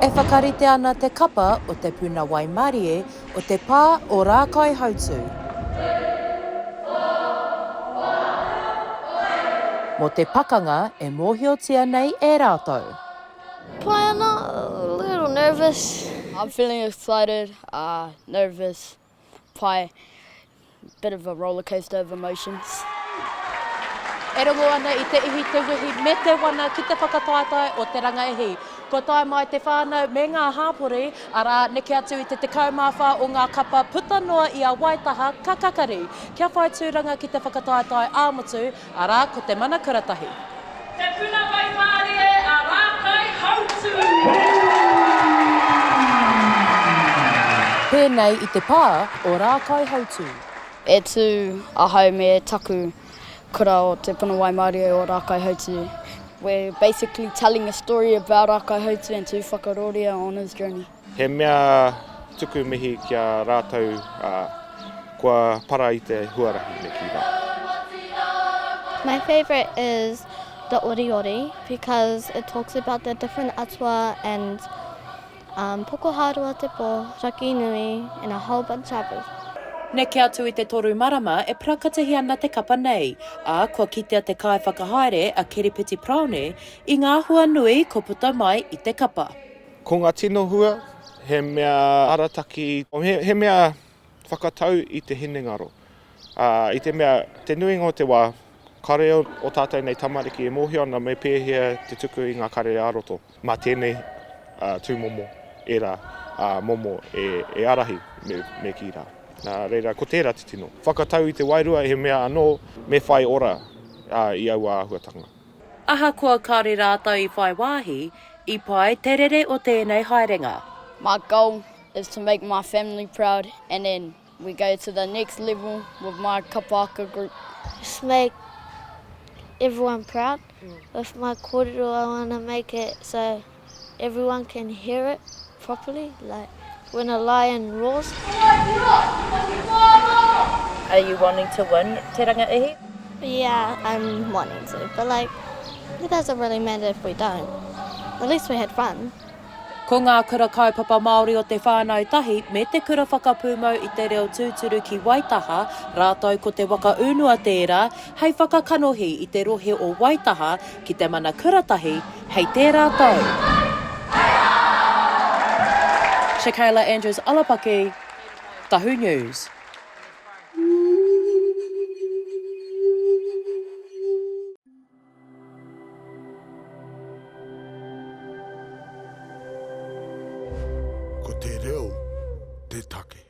E whakarite ana te kapa o Te Puna Waimarie o te pā o Rākaihautū. Mō te pakanga e mōhiotia nei e rātou. Pai ana, a little nervous. I'm feeling excited, uh, nervous, pai, bit of a rollercoaster of emotions. E rongo ana i te ihi, te wehi me te wana ki te whakataetae o Te Rangaihi. Kua tae mai te whānau me ngā hāpori, arā, neke atu i te 14 o ngā kapa puta noa i a Waitaha ka kakari kia whai tūranga ki te whakataetae ā-motu, arā, ko Te Mana Kuratahi. Te Puna Waimārie a Rākaihautū. Pēnei i te pā o Rākaihautū. E tū ahau me taku kura o Te Puna Waimārie o Rākaihautū. We're basically telling a story about Rākaihautū and Tūwhakaroria on his journey. He mea tuku mihi ki a rātou kua para i te huarahi me kī rā. My favourite is the oriori because it talks about the different atua and um, Pokohāroa te pō, Rakinui and a whole bunch others. Neke atu i te toru marama e parakatihi ana te kapa nei, ā, kua kitea te kaiwhakahaere a Keripiti Paraone i ngā hua nui kua puta mai i te kapa. Ko ngā tino hua, he mea arataki, he mea whakatau i te hinengaro. Ā, i te mea, te nuinga o te wā, kāore ō tātou nei tamariki e mōhio ana me pēhea te tuku i ngā karere ā-roto. Mā tēnei tūmomo, ērā momo e ārahi, me kī rā. Nā reira, ko tērā te tino. Whakatau i te wairua he mea anō me whai ora i aua āhuatanga. Ahakoa kāore rātou i whai wāhi, i pai te rere o tēnei haerenga. My goal is to make my family proud and then we go to the next level with my kapa haka group. Just make everyone proud. With my kōrero I wanna make it so everyone can hear it properly, like when a lion roars. Are you wanting to win Te Ranga Ihi? Yeah, I'm wanting to, but like, it doesn't really matter if we don't. At least we had fun. Ko ngā kura kaupapa Māori o Te Whānau Tahi me Te Kura Whakapūmau i te Reo Tūturu ki Waitaha rātou ko Te Waka Ūnua tērā hei whakakanohi i te rohe o Waitaha ki te mana kuratahi hei tērā tau. Shakayla Andrews Alapaki, Tahu News. Ko te reo te take.